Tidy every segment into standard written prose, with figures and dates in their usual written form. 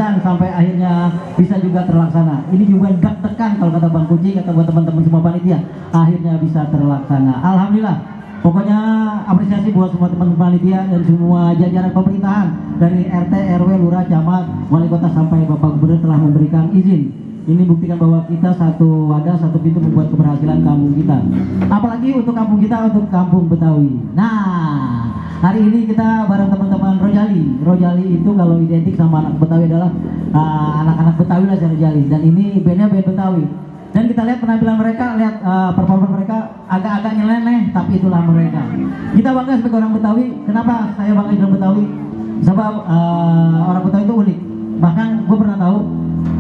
pembahasan sampai akhirnya bisa juga terlaksana. Ini juga deg-degan kalau kata Bang Kuci, kata buat teman-teman semua panitia, akhirnya bisa terlaksana. Alhamdulillah. Pokoknya apresiasi buat semua teman-teman panitia dan semua jajaran pemerintahan dari RT, RW, Lurah, Camat, Wali Kota sampai Bapak Gubernur telah memberikan izin. Ini buktikan bahwa kita satu wadah, satu pintu membuat keberhasilan kampung kita. Apalagi untuk kampung kita, untuk kampung Betawi. Nah, hari ini kita bareng teman-teman Rojali. Rojali itu kalau identik sama anak Betawi adalah anak-anak Betawi lah Rojali. Dan ini bandnya band Betawi. Dan kita lihat penampilan mereka, lihat performa mereka agak-agak nyeleneh, tapi itulah mereka. Kita bangga sebagai orang Betawi. Kenapa saya bangga dengan Betawi? Sebab orang Betawi itu unik. Bahkan gue pernah tahu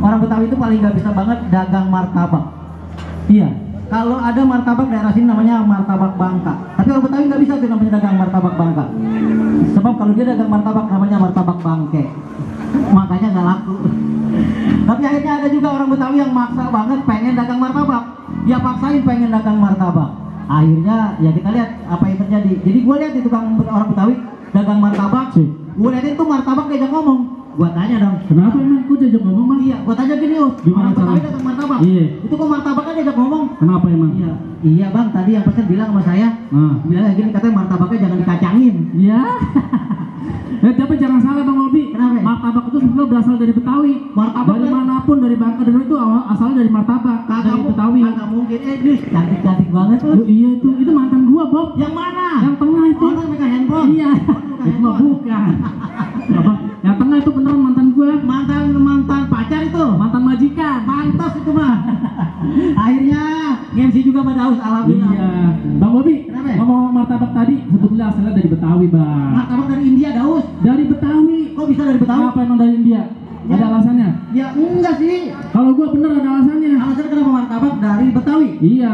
orang Betawi itu paling gak bisa banget dagang martabak. Iya, kalau ada martabak daerah sini namanya martabak Bangka. Tapi orang Betawi gak bisa tuh namanya dagang martabak Bangka. Sebab kalau dia dagang martabak namanya martabak Bangke. Makanya gak laku. Tapi akhirnya ada juga orang Betawi yang maksa banget pengen dagang martabak. Dia paksain pengen dagang martabak. Akhirnya ya kita lihat apa yang terjadi. Jadi gue lihat itu orang Betawi dagang martabak. Gue liatin tuh martabak diajak ngomong. Gua tanya dong, kenapa emang kok diajak ngomong, Bang? Iya, gua tanya gini, orang Betawi dagang martabak. Iya. Itu kok martabaknya diajak ngomong? Kenapa emang? Iya, iya Bang, tadi yang pesen bilang sama saya, bilang gini, katanya martabaknya jangan dikacangin. Iya. Tapi jangan salah Bang Robi. Kenapa? Martabak itu sebenarnya berasal dari Betawi. Martabak dari manapun, dari Bangka, dari itu asalnya dari martabak. Dari Betawi. Kagak mungkin, ini cantik-cantik banget tuh. Iya itu mantan gua, Bob. Yang mana? Yang tengah itu. Oh, megang handphone. Iya. Itu mah bukan. Apa? Yang tengah itu beneran mantan gua. Mantan pacar itu. Mantan majikan. Mantos itu mah. Akhirnya MC juga pada haus, alhamdulillah. Iya. Bang Bobi, ngomong martabak tadi sebetulnya asalnya dari Betawi, Bang. Martabak dari India, Daus. Dari Betawi. Kok bisa dari Betawi? Apa emang dari India? Ya. Ada alasannya? Ya enggak sih. Kalau gua bener ada alasannya. Alasannya kenapa martabak dari Betawi? Iya.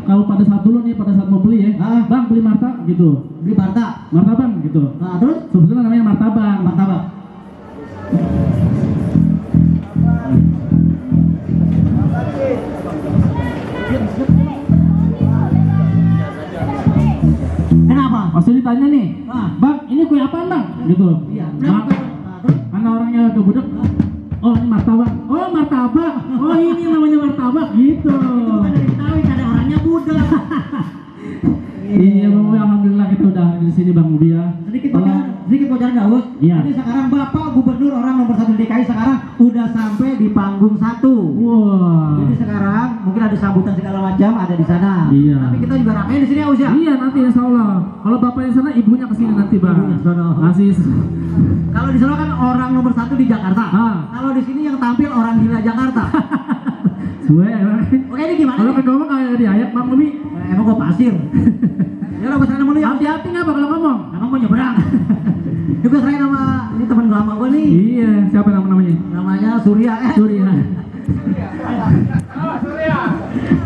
Kalau pada saat dulu nih, pada saat mau beli ya, Bang beli martabak gitu. Beli martabak gitu. Nah, terus? Sebetulnya namanya martabak. Kenapa? Pasti ditanya nih, Bang, ini kue apaan Bang? Gitu. Iya. Karena orangnya agak budek. Oh ini martabak. Oh martabak. Oh ini namanya martabak gitu. Itu bukan dari Betawi, ada orangnya budek. Iya Bang Ubi, alhamdulillah kita udah di sini Bang Ubi ya. Sedikit bocoran Daus. Iya. Jadi sekarang Bapak Gubernur orang nomor 1 DKI sekarang udah sampai di panggung 1. Wah. Jadi sekarang mungkin ada sambutan segala macam ada di sana. Iya. Tapi kita juga ramein di sini ya Us ya. Iya nanti insya Allah. Kalau bapaknya sana ibunya kesini nanti Bang. Ibunya sono. Ngasih. Kalau di sana kan orang nomor 1 di Jakarta. Kalau di sini yang tampil orang gila Jakarta. Suwe. Oke ini gimana? Kalau ngomong kayak diayak Bang Ubi. Emang gua pasir. Ya udah gua serahin sama lu ya. Hati-hati nggak kalau ngomong. Emang mau nyebrang. Juga serahin sama ini teman lama gua nih. Iya, siapa namanya? Namanya Surya. Surya.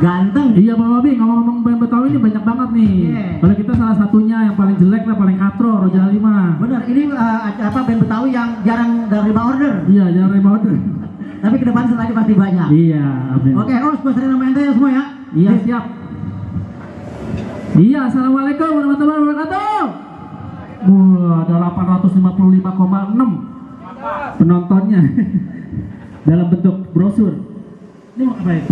Ganteng. Iya Bang Robi, ngomong-ngomong band Betawi ini banyak banget nih. Kalau kita salah satunya yang paling jelek lah, paling katro, Rojali mah. Bener, ini band Betawi yang jarang terima order. Iya, jarang terima order. Tapi ke depan lagi pasti banyak. Iya, amin. Oke, gua serahin sama ente ya semua ya. Iya, siap. Iya, assalamualaikum warahmatullahi wabarakatuh. Wah, ada 855,6 penontonnya dalam bentuk brosur. Ini mau apa ya?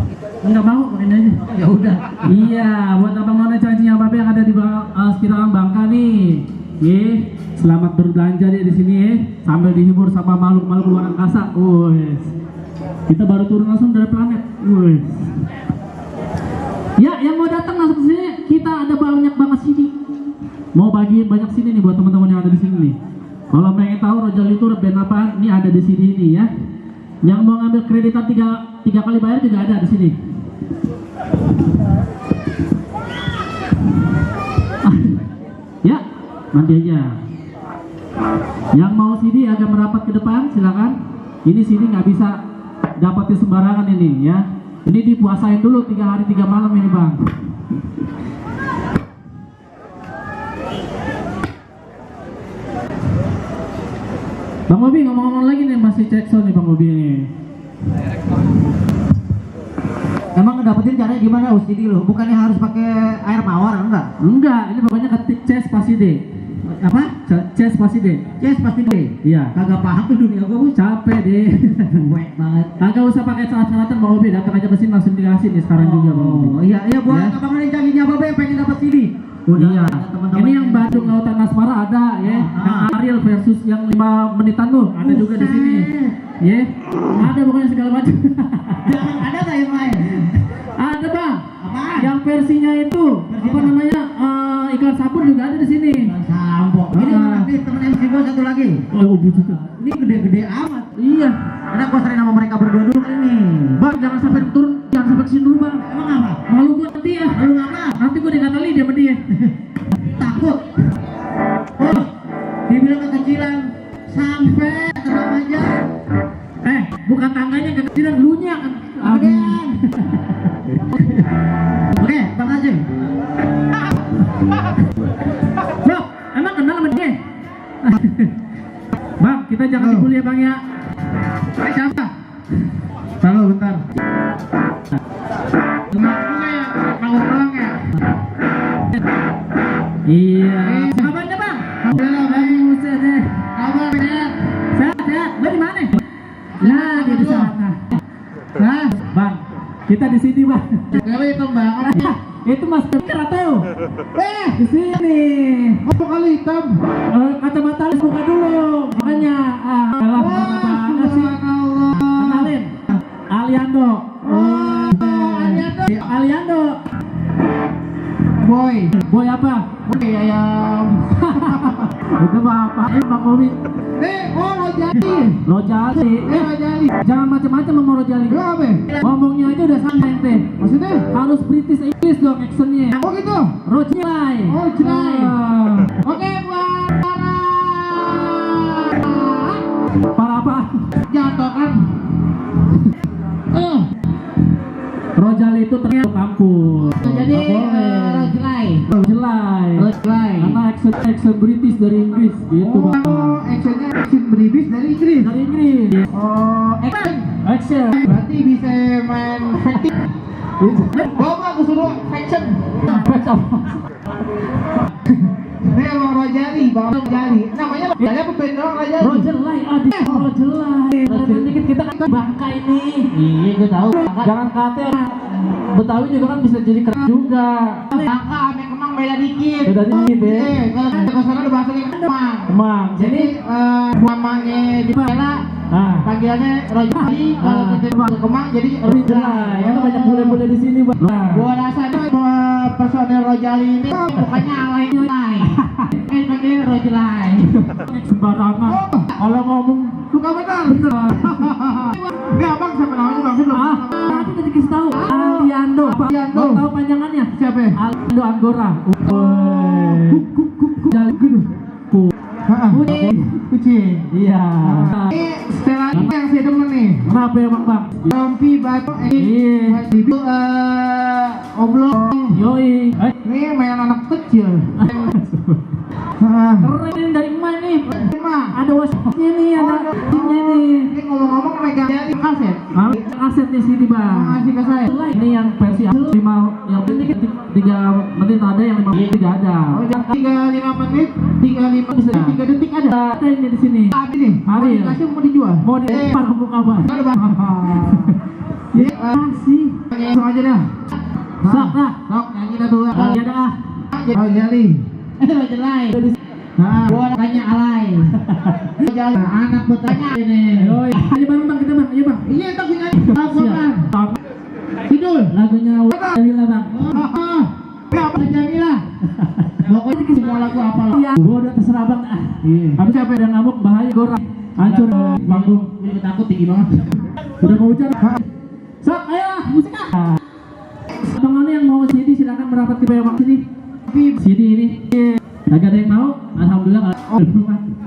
Enggak mau, pakai aja. Ya udah. Iya, buat abang nona cancinya bapak yang ada di sekitaran Bangka nih. Selamat berbelanja nih di sini ya. Sambil dihibur sama makhluk-makhluk luar angkasa. Kita baru turun langsung dari planet. Ya, yang mau datang langsung ke sini, kita ada banyak banget sini. Mau bagiin banyak sini nih buat teman-teman yang ada di sini nih. Kalau pengen tahu Rojali itu band apaan, ini ada di sini nih ya. Yang mau ngambil kreditan tiga kali bayar juga ada di sini. Ya, nanti aja. Yang mau sini agak merapat ke depan, silakan. Ini sini nggak bisa dapatin sembarangan ini ya. Ini dipuasain dulu 3 hari 3 malam ini Bang. Bang Bobi ngomong-ngomong lagi nih, masih cek sound nih Bang Bobi nih. Emang ngedapetin caranya gimana UCD lo? Bukannya harus pakai air mawar enggak? Enggak, ini pokoknya ketik C spasi D. apa? Ces pasti deh. Yes pasti deh. Iya. Kagak paham tuh dunia gue. Capek deh. Wek banget. Kagak usah pakai syarat-syaratan Bang Obe, datang aja ke sini langsung dikasih nih sekarang juga Bang Obe. Oh iya iya buat Ya. abang yang janjinya apa yang pengen dapat CD. Iya. teman-teman Ini yang Bandung Lautan Asmara ada ya. Yang Ariel versus yang 5 menitan tuh ada juga di sini. Ya. Ada pokoknya segala macam. Jangan ada nggak yang lain? Ada Bang. Apa? Yang versinya itu apa namanya? Iklan sabun juga ada di sini. Sambok. Ini nanti temen MC gue satu lagi. Oh, butuh tuh. Ini gede-gede amat. Iya. Karena gue sering sama mereka berdua dulu kali ini. Bang, jangan sampai turun, jangan sampai kesini dulu Bang. Emang apa? Malu gue nanti ya. Lu ngapa? Nanti gue dikatain dia sama dia. Takut. Oh, dibilang kekecilan sampai tenang aja. Bukan tangganya kekecilan, lu nya kan. Kegedean. Oke, Bang Azim. Bang, emang kenal sama dia? Bang, kita jangan dibully ya Bang ya. Siapa? Halo, bentar. Iya. Kabarnya Bang? Buset deh. Kabar sehat. Sehat. Lu di mana? Nah, dia di sana. Nah, Bang, kita di sini Bang. Kalau itu Bang, Itu Mas Kerato. Di sini. apa kali hitam? Kacamata lu buka dulu. Makanya, elah mana banget sih. Kenalin. Aliando. Aliando. Boy apa? Boy ayam. Itu apa? Bang Obi. Rojali. Rojali. Rojali. Jangan macam-macam sama Rojali. Kenapa? Ngomongnya aja udah santai teh. Maksudnya? Harus British English dong actionnya. Oh gitu? Rojali. Rojali. Ah. Oke buat Para apa? jatuh kan? Rojali itu ternyata kampus. Jadi Rojali. Rojali. Karena action British dari Inggris gitu Bang. Actionnya action British dari Inggris. Dari Inggris. Oh, Action. berarti bisa main fighting. Bawa aku suruh fashion. Ini Bang Rojali, Bang Rojali. Namanya Rojali apa band doang Rojali? Rojali, Rojali. Dikit kita kan Bangka ini. Iya, gue tahu. Jangan kata Betawi juga kan bisa jadi keren juga. Bangka ame Kemang beda dikit. Beda dikit ya. Kalau ke sana udah bahasa Kemang. Emang. Jadi namanya di Pela panggilannya Rojali, kalau kita ke Kemang jadi Rojali. Kan banyak bule-bule di sini, Bang. Gua rasa itu personel Rojali ini bukannya alay. Panggilnya Rojali. Sembarangan. Kalau ngomong Suka benar. Enggak Bang, siapa namanya Bang? nanti tadi kasih tahu. Aliando. Aliando. Mau tahu panjangannya? Siapa? Aliando Anggora. Jalan Kucing. Iya. Ini setelan yang saya demen nih. Kenapa ya Bang? Rompi batu Iya. itu oblong. Yoi. Ini main anak kecil. Keren dari emak nih. Emang Ada wasitnya nih, ada timnya nih. ini ngomong-ngomong megang dari kaset. Aset di sini Bang. Ngasih ke saya. Ini yang versi 5 yang ini 3 menit ada, yang 5 menit tidak ada. Oh, jam 35 menit, 35 Bisa. 3 detik ada. Ada ini di sini. Ada nih. Mau Ada ya? dikasih mau dijual? Mau di depan buka Bang. Ada Bang. Jadi Kasih. langsung aja dah. Sok lah. Sok nyanyi dah dulu. Lagi ada ah. Rojali. Rojali. Nah, gua tanya alay. Rojali. Anak bertanya ini. Yoi. Ayo Bang, kita Bang. Ayo Bang. Iya, tapi nyanyi. Apa kan? Siap. Sidul. Lagunya Jamila Bang. Enggak apa Jamila. Pokoknya semua lagu apa lah. Iya. Gua udah terserah Bang. Iya. Tapi siapa yang ngamuk bahaya gorang. Hancur panggung. Ini takut tinggi banget. Udah mau hujan. Sok, ayo musik ah. Teman-teman yang mau CD silakan merapat ke bawah sini. CD ini. Lagi ada yang mau? Alhamdulillah.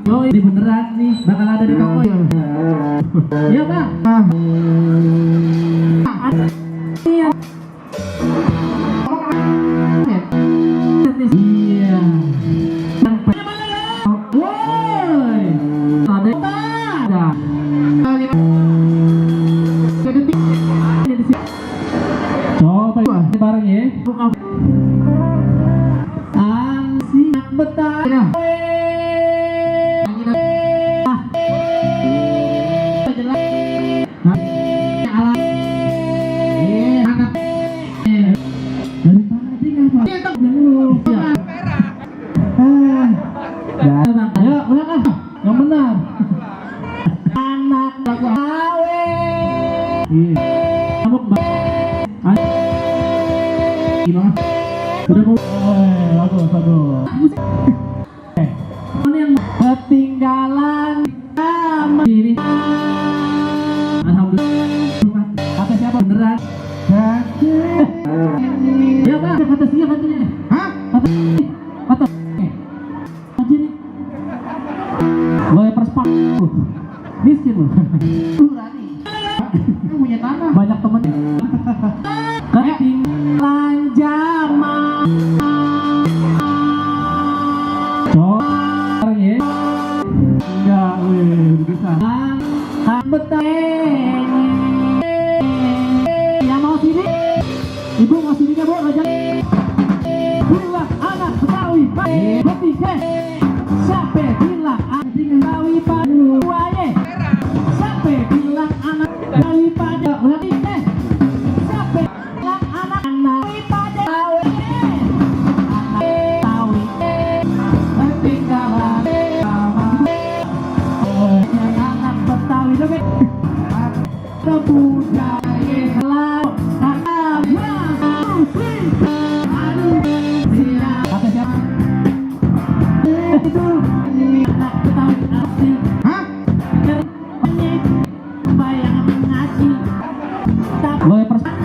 Yo, ini beneran nih, bakal ada di toko ya. Iya Bang. Iya. Iya. Woi. Ada. Coba bareng ya. Buka. Betah. Kamu gimana? Udah mau? Bagus, bagus. Mana yang ketinggalan? Ini. Alhamdulillah. Kata siapa beneran? Ya Pak, kata siapa katanya? Hah? Kata. Aja nih. Lo yang perspak. Miskin lo. Punya tanah. Banyak temen. Ketinggalan zaman. Cor ya. Enggak, bisa. Beteng. Yang mau sini? Ibu mau sini nggak Bu? Raja. Bilang anak Betawi, ketiga. Sampai bilang anak Betawi padu wae. Sampai bilang anak Betawi pada ketiga. Sampai bilang anak Betawi pada wae. Anak Betawi ketinggalan anak Betawi doang. Budaya laut kata siapa? Itu anak Betawi asli. Hah? Bayang mengaji lo yang persamaan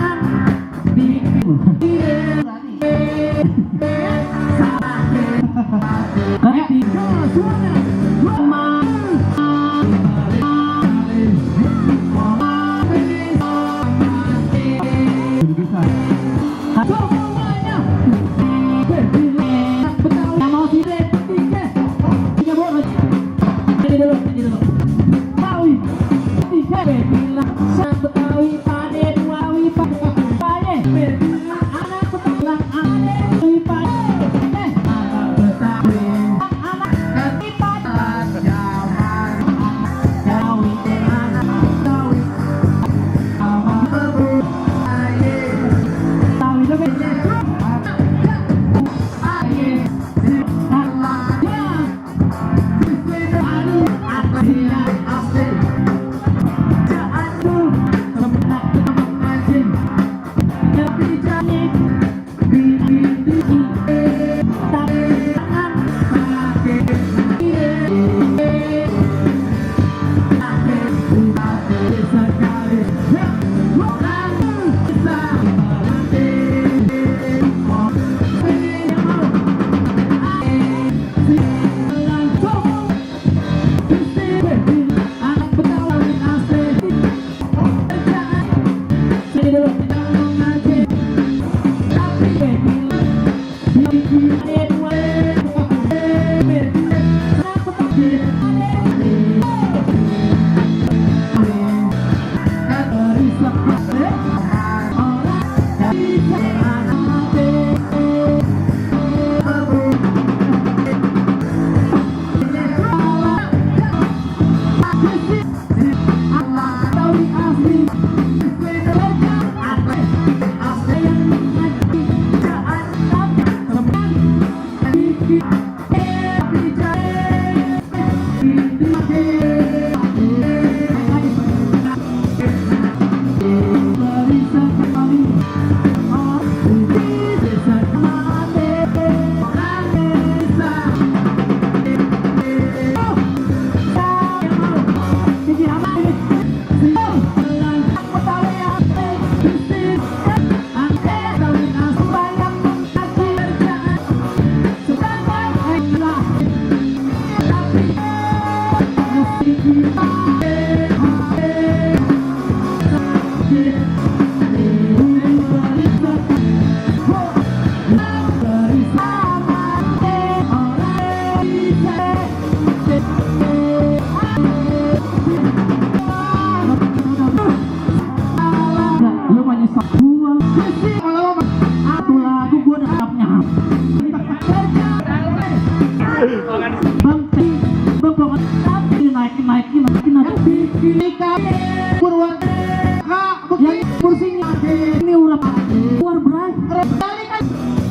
kursinya ini urap keluar berai tadi kan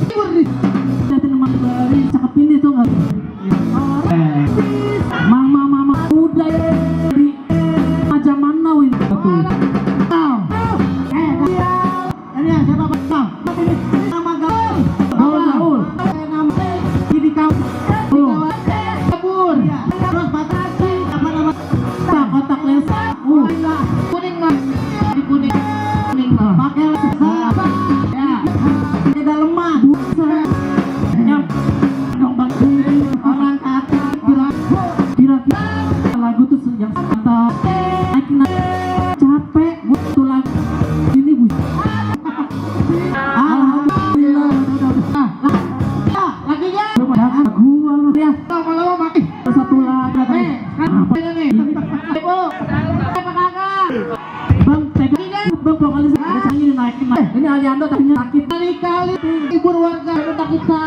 tidur di jadi nama bari cakep ini tuh nggak mama udah di zaman tuh. Ini ya, siapa Bang? Ini nama gaul. Gaul. Nama di kabur. Ya. Terus batasi apa nama? Kotak lensa. Kuning lah. Di kuning. Pakai lensa. Ya. Pakai daleman. Yang dong bang. Orang kata Kira-kira lagu tuh yang mantap. Capek butuh lagu ini bu. Alhamdulillah. Laginya. Gua lu ya. Lama-lama makin. Satu lagu. Apa ini? Ibu. Apa kakak? Bang, bang vokalis ada sangi naikin. Ini Aliando tadinya sakit. Kali-kali libur warga tak kita.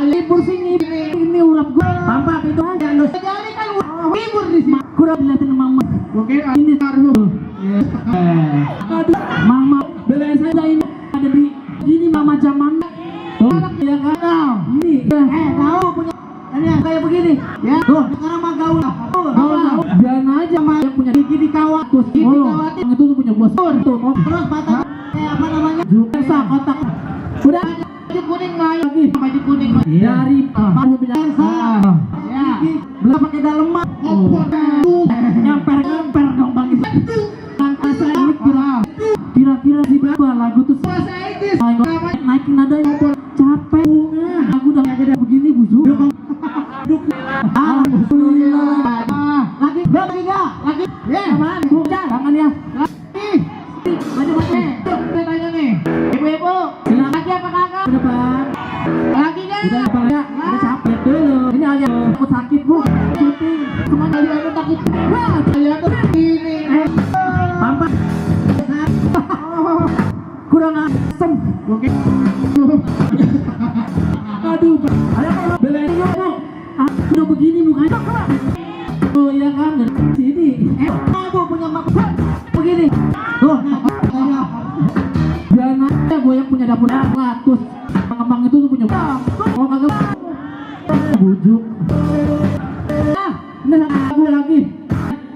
Libur sini. Ini urap gua. Pampak itu aja. Jadi kan libur di sini. Kurang dilihatin mama. Oke, Ini taruh. Aduh, mama belain saja ini ada di ini mama zaman. Tuh, ya kan? Ini. Tahu punya ini yang kayak begini. Ya. Tuh, sekarang mah gaul. Gaul. Biarin aja mah yang punya Gigi di kawat. Terus gigi Oh, kawat. yang itu tuh punya gua. Tuh, Terus mata apa namanya? juga kotak. Udah Baju kuning lagi. Baju kuning lagi. dari baru punya. Ya. Belum pakai daleman. Nyamper dong bang itu. Kira-kira si berapa lagu tuh Bahasa Inggris. naikin nada capek. Lagu udah kayak begini busuk. Alhamdulillah. Lagi enggak? Lagi. Ya. Aman, bukan tangan ya. Lagi. Maju. Saya tanya nih. Ibu-ibu. Silakan. Lagi apa kakak? Ke depan. Lagi enggak? Udah apa ya? Udah capek dulu. Ini aja aku sakit bu. Syuting. Semuanya Aliando takut. Wah, Aliando ini. Pampak. Kurang asem. Oke. Aduh, ayo belain dulu. Udah begini mukanya. Oh iya kan dari sini. Aku punya maksud begini. Tuh, saya Jangan aja gue yang punya dapur ratus. Pengembang itu tuh punya. Oh kagak. Bujuk. Ini lagu lagi.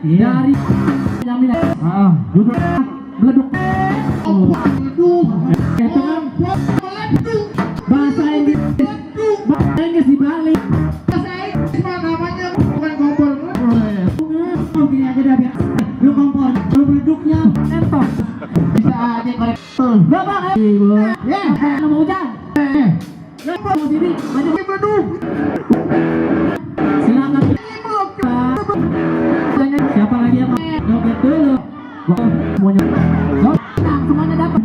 Dari jaminan. Duduk. Beleduk. Oh. Itu kan bahasa Inggris. Bahasa Inggris dibalik. Bahasa Inggris mah namanya bukan kompor. Gini aja dah biar. Lu kompor, lu beduknya Entok. bisa aja korek. Gak bang. Ibu. Ya, Mana mau hujan? Mau sini. Maju. beduk. Silakan. Siapa lagi yang mau joget dulu? Wah, semuanya. Oh, semuanya dapat.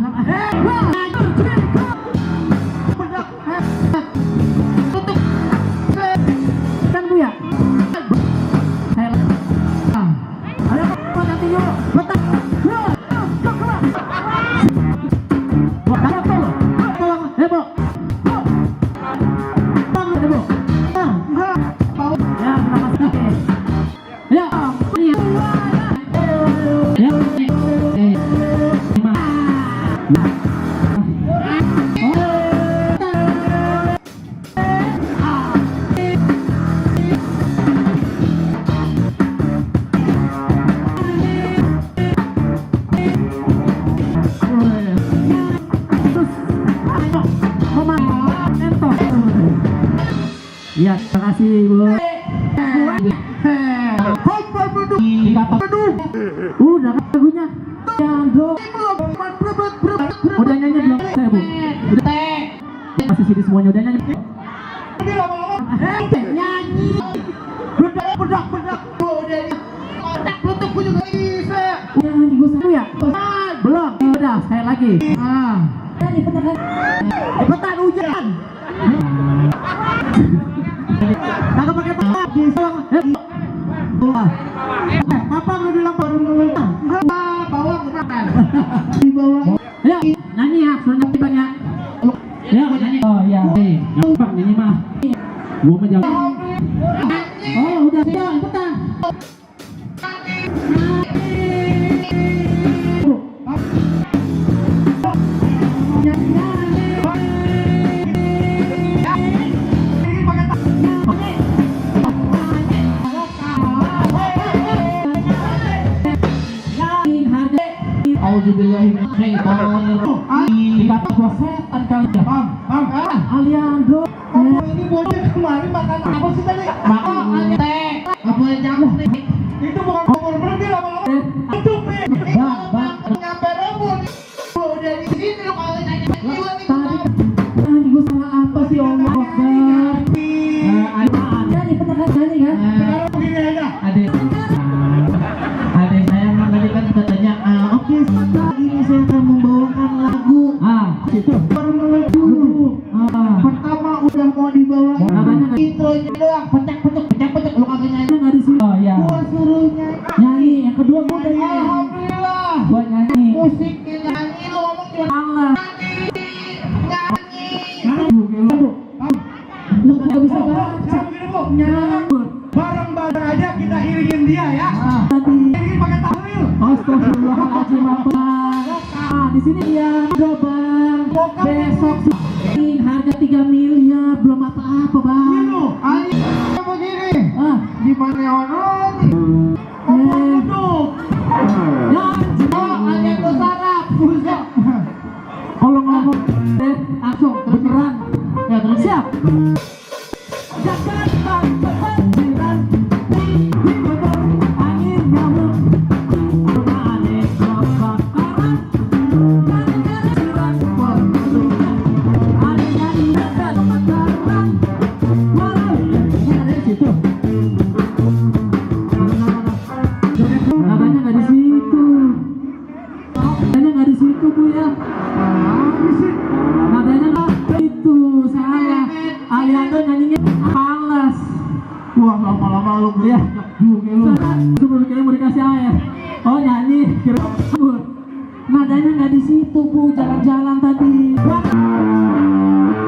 Kan bu ya? Saya. Ayo nanti yuk. Betul. Wah, dapat tuh. Bu. Bang, bu. Ya, selamat sedikit. Ya, iya. Ya. Iya, terima kasih Bu. Udah kan lagunya. Ya, bro. Udah nyanyi belum? Saya Bu. Udah. Masih sini semuanya udah nyanyi. Nyanyi. Bedak. Otak lututku juga bisa. Udah nyanyi gue satu ya? Belum. Udah, saya lagi. Cepetan hujan. Kagak pakai papak di papak lu di lampu bawang makan di bawah. Ya, nyanyi ya, suruh nyanyi Bang ya. Ya, gua nyanyi. Oh iya. Gampang nyanyi mah. Gua mah jangan. Oh, udah cepetan. Dikata gua setan kali ya. Aliando. Ini bocah kemarin makan apa sih tadi? Makan teh. Apa yang jamu? Itu bukan kompor berhenti lama-lama. Itu nyampe rebun. Udah di sini lo kalau nanya jiwa nih. Tadi gua salah apa sih Allah Akbar? Ada nih penekanan nih kan? Sekarang begini aja. Adik saya mah tadi kan katanya oke ini saya akan membawakan lagu Itu. Pertama udah mau dibawa. Katanya Intronya doang. Pecek lu kagak nyanyi. nggak di sini. Oh ya. Gua suruh nyanyi. Nyanyi yang kedua gua udah nyanyi. Alhamdulillah. Gua nyanyi. Musiknya nyanyi lu ngomong cuma Allah. nyanyi. Lu nggak bisa baca. Begini Bu. Nyanyi. Bareng-bareng aja kita iringin dia ya. Tadi. Iringin pakai tahlil. Astagfirullahaladzim apa? Di sini dia coba besok sih harga 3 miliar belum apa-apa bang. Gino, Ali begini. Gimana orang? Duduk. Ya, Ada yang sarap. Buset. kalau ngomong langsung beneran. Ya terus siap. Jakarta kebanjiran di motor angin nyamuk rumah aneh kebakaran nadanya nggak di situ. Nadanya nggak di situ bu ya. Nadanya nggak itu salah. Aliando nyanyinya palas. Wah, lama-lama lu Ya. juga lu. Sebelum kira mau dikasih air. Oh nyanyi. Kira nadanya nggak di situ bu. Jalan-jalan tadi.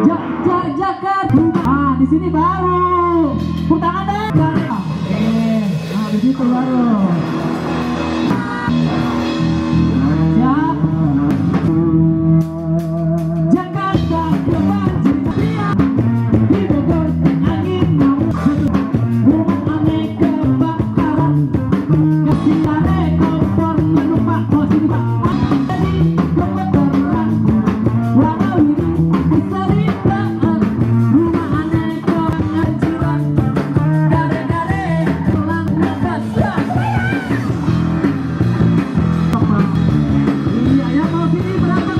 Jakarta. Di sini baru. Tangan deh. Di situ baru. Siap. Jakarta kebanjiran di Bogor angin nyamuk rumah aneh kebakaran kesilane kompor lupa sini pak jadi kebetulan warawiri keseritaan rumah aneh kebanjiran gare-gare tulang lepas. Iya ya mau sini berapa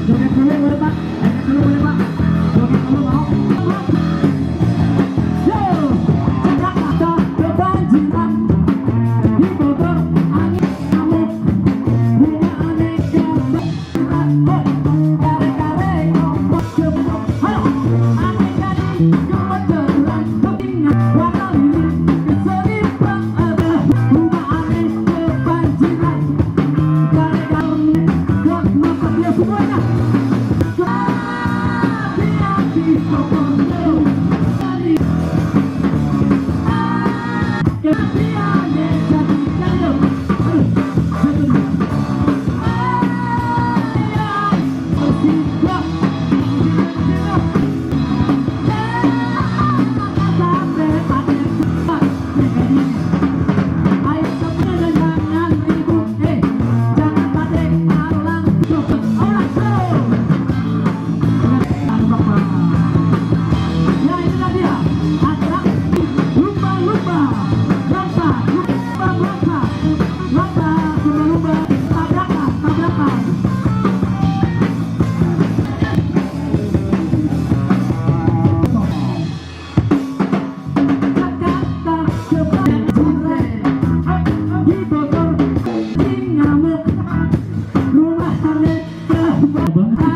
joget dulu boleh pak, joget dulu mau. Yo, Jakarta kebanjiran di Bogor angin nyamuk rumah aneh kebanjiran gare-gare kompor jebol halo aneh jadi kebetulan kepingan warna lili keseripan ada rumah aneh kebanjiran gare-gare kompor dia semuanya. Hati-hati kompor dari Bogor, nyamuk, rumah aneh kebakaran.